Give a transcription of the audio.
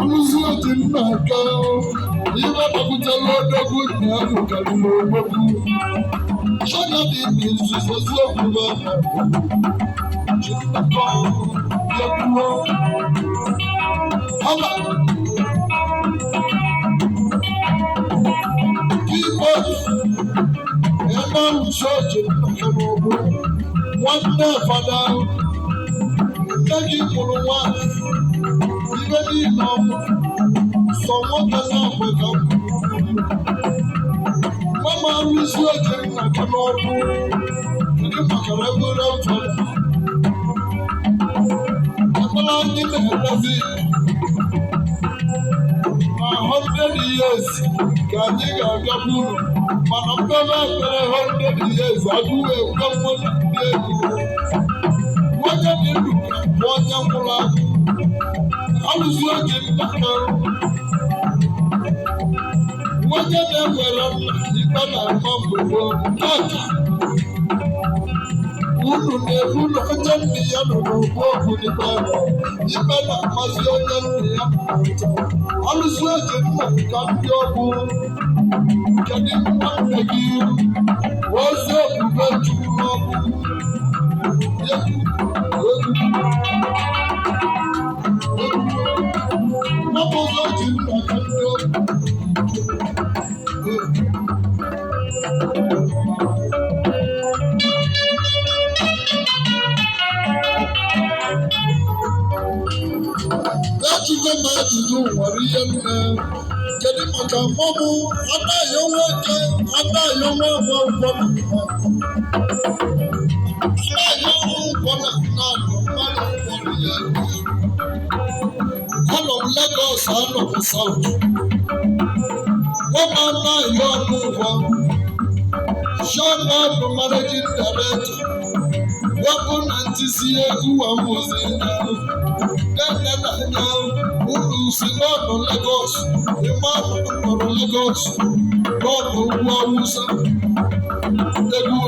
Alụsị oji nna aka ibe dọpụtara odogwu na ahụ karịrị odogwu. Chọga dị n'izuzu eziokwu bụ ji nnọkọ ya kwuo. Ọba keyboard ebe alụsị oji nnọkọ n'ọgbụ nwanne fada nne gị mụrụ nwaanyị ibe niile ọmụ sọ nwoke na-abụ ka m mama alụsị oji nnọkọ n'ọgbụ. Kedu maka reverend fada ekpere anyị na-emezi na 100 years ka anyị ga-abịakwa unu, mana mkpere ekpere 100 years agụghị ekwe mmadụ ndị ego onye dị ndụ ka bụ onye nwụrụ anwụ. Alụsị oji nnaka onye na-ewere nna ikpe na-ama mgbe gboo tata unu na-ekwu na onye nne ya nọ n'okwu okwu n'ikpe ikpe na-amasị onye nne ya nọ n'ụta. Alụsị oji nna ka ndị ọgbụ. Kedu nwanne gị ozi ebube chukwu n'ọgbụ egwu egwu egwu mabụzọ oji nna ka ndị ọgbụ egwu. Ejide m ajụjụ nwere ihe nne. Kedu maka mọmụ anaghị onwe eke anaghị onwe nwe ụgwọ na anaghị ọrụ ụgwọ na naanị mmadụ ụgwọ ya? Anọ m Lagos, anọ m South. Mọmụ anaghị ọnụ ụgwọ Chairman bụ managing director wepụ na ntịsi egwu amụzi nne na anya unu si n'ọnụ Lagos ịma nọrọ Lagos n'ọnụ ugwu Awụsa egwu.